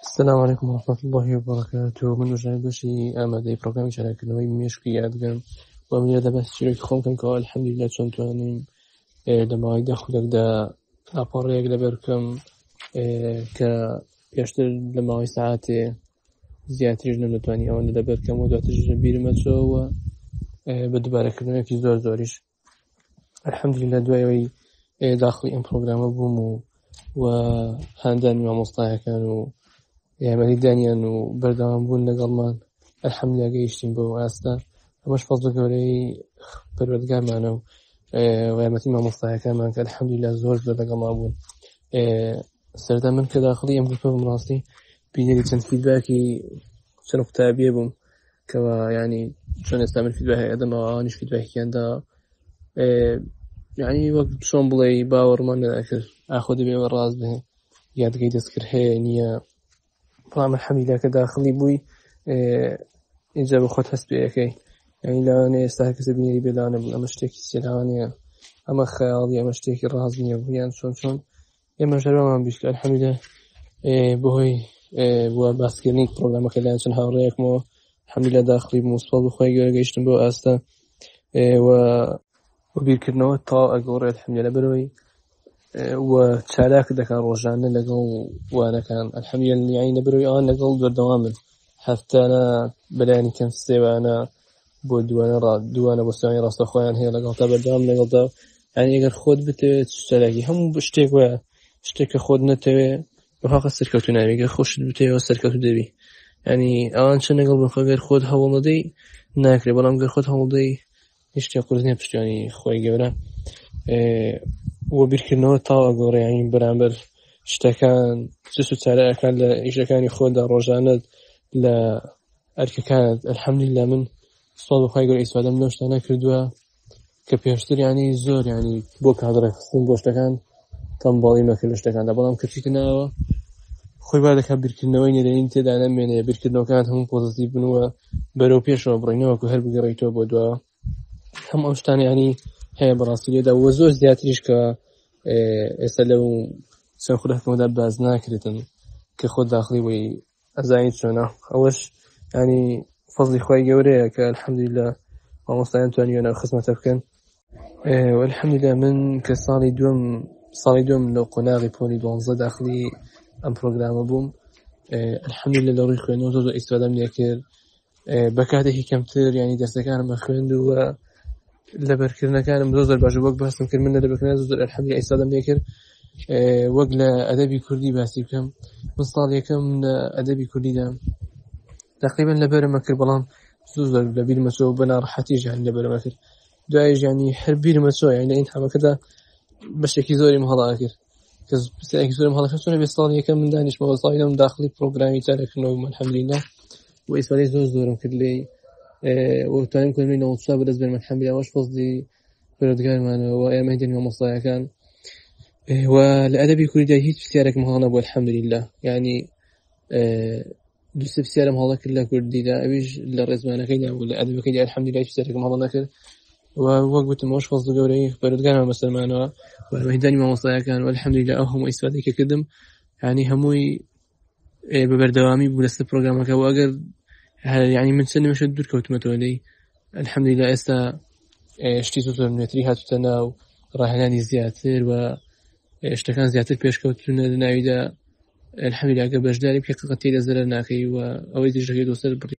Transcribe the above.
السلام علیکم و رحمة اللە وبرکاته. من وژای بەشی ئامادەی پرۆگرامی چالاککردنەوەی مێشکی یادگەم و من لێرەدا باسی چیرۆکی خۆم بکەم کەوا الحمدللە چۆن توانیم لە ماوەی 10 خولەکدا لاپەڕەیەک لەبەر بکەم کە پێشتر لە ماوەی سەعاتێ زیاتریش نەمدەتوانی ئەوەندە لەبەر بکەم و دواتریش بیرم ئەچۆوە بە دووبارەکردنەوەیەکی زۆر زۆریش. الحمدللە دوای ئەوەی داخڵی ئەم پرۆگرامە بووم و و هاندانی مامۆستایەکان و یارمەتیدانیان و بەردەوام بوون لەگەڵمان، الحمدللە گەیشتین بەو ئاستە. ئەمەش فەزڵ گەورەی پەروەردگارمانە و یارمەتی مامۆستایەکانمان کە الحمدللە زۆر زۆر لەگەڵمان بوون. سەرەتا من کە داخڵی ئەم گروپە بووم، ڕاستی بینەری چەند feedback ی چەند قوتابیە بووم کەوا یعنی چۆن ئێستا من feedback ئەدەمەوە، ئەوانیش feedback یان دا. یعنی وەک چۆن بڵێ باوەڕمان نەدەکرد ئاخۆ دەبێ ئەوە ڕاست بێ، یادگەی دەستکرد هەیە نییە. بەڵام الحمدللە کە داخڵی بووی ئینجا بە خۆت هەست پێ ئەکەی. یعنی لەوانەیە ئێستا هەر کەسە بینەری بێ لەوانە بڵێ ئەمە شتێکی چیە، لەوانەیە ئەمە خەیاڵی، ئەمە شتێکی ڕاست نییە، یان چۆن چۆن. ئێمەش هەروامان بیست کە الحمدللە بەهۆی بووە باسکردنی پرۆگرامەکە لایەن چەند هاوڕێیەکمەوە الحمدللە داخڵی بووم و سوپاس بۆ خوای گەورە گەیشتم بەو ئاستە و بیرکردنەوە تەواو ئەگۆڕێت الحمدللە، لەبەرئەوەی و چالاک دەکات ڕۆژانە لەگەڵ وانەکان الحمدللە. یعنی لەبەرئەوەی ئەوان لەگەڵ بەردەوامن هەفتانە بەلایەنی کەم سێوانە بۆ دووانە دووانە بۆ سێوانی ڕاستەخۆیان هەیە لەگەڵ تا بەردەوام لەگەڵدا. یعنی ئەگەر خۆت بتەوێت چالاکی هەموو شتێک وایە، شتێک کە خۆت نەتەوێ بەحەقە سەرکەوتوو نابی، گەر خۆشت بتەوێ سەرکەوتوو دەبی. یعنی ئەوان چەند لەگەڵ بن، خۆ گەر خۆت هەوڵ نەدەی ناکرێ، بەڵام گەر خۆت هەوڵ دەی هیچ شتێک قورس نییە پشتیوانی خۆی گەورە. و بیرکردنەوە تەواو ئەگۆڕێ، یعنی بەرامبەر شتەکان چ و چارەکان لە ئیشەکانی خۆدا ڕۆژانەت لە ئەرکەکانت. الحمدللە من سوپاس بۆ خوای گەورە ئیسفادەم لەو شتانە کردووە کە پێشتر یعنی زۆر یعنی بۆ کات ڕێکخستن بۆ شتەکان تەمبەڵی مەکرد لە شتەکاندا، بەڵام کە چیتە ناوە خۆی وا دەکات بیرکردنەوەی نەرێنی تێدا نەمێنێ، بیرکردنەوەکان هەموو positive بن و بەرەو پێشەوە بڕینەوە هەر بگەڕێیتەوە بۆ دواوە. هەموو ئەو شتانە یعنی هەیە بەڕاستی لێدا و زۆر زیاتریش کە ئێستا لەو چەند خولەکەمەدا باس ناکرێتن کە خۆت داخڵی بووی ئەزانی چۆنە. ئەوەش ینی فەزڵی خوای گەورەیە کە الحمدللە مامۆستایان توانیویانە ئەو خزمەتە بکەن. والحمدللە من کە ساڵی دووەم لەو قۆناغی پۆلی 12 داخلی ئەم پرۆگرامە بووم، الحمدللە لە ڕووی خوێندنەوە زۆر زۆر ئیستفادەم لێکرد. بە کاتێکی کەمتر یعنی دەرسەکانم ئەخوێند و لەبەرکردنەکانم زۆر زۆر باش بوو. وەک باسم کرد من لە لەبەرکردن زۆر زۆر الحمدللە ئیستفادەم لێکرد. وەک لە ئەدەبی کوردی باسی بکەم، من ساڵ یەکەم لە ئەدەبی کوردیدا تقریبا لەبەرم ئەکرد، بەڵام زۆر زۆر لە بیرمە چۆ بە ناڕەحەتیش یعنی لەبەرم ئەکرد. دوایش یعنی هەر بیرمە چۆ، یعنی لە ئینتحامەکەدا بەشێکی زۆریم هەڵا ئەکرد کە پرسیارێکی زۆرم هەڵا کرد. چۆنە بێ ساڵ یەکەم من دانیشمەوە ساڵی دووەم داخلی پرۆگرامی چالاککردنەوە بووم الحمدللە و ئیستفادەی زۆر زۆرم کرد لێی و توانیم کۆنمرەی 94 بەدەست بێنم الحمدللە. ئەوەش فەزڵی پەروەردگارمانەوە و یارمەتیدانی مامۆستایەکان. و لە ئەدەبی کوردیدا هیچ پرسیارێکم هەڵ نەبوو الحمدللە. یعنی دوو سێ پرسیارم هەڵە کرد لە کوردیدا، ئەویش لە ڕێزمانەکەیدا بوو، لە ئەدەبەکەیدا الحمدللە هیچ پرسیارێکم هەڵە نەکرد. و وەک گوتم ئەوەش فەزڵ گەورەی پەروەردگارمان بەسەرمانەوە و یارمەتیدانی مامۆستایەکان و الحمدللە ئەو هەموو ئیستفادەی کە کردم یعنی هەمووی بە بەردەوامی بوو لەسەر پرۆگرامەکە. و ئەگەر یعنی من چەند نمێشە دوور کەوتمەتەوە لێی الحمدللە ئێستا شتی زۆر زۆر نوێتری هاتوتە ناو، ڕاهێنانی زیاتر و شتەکان زیاتر پێشکەوتونە لە ناویدا. الحمدللە ئەگەر بەشداری بکەی قەت تێیدا زەرەر ناکەی و ئەوەی تریش دەکەی دۆستر بڕی.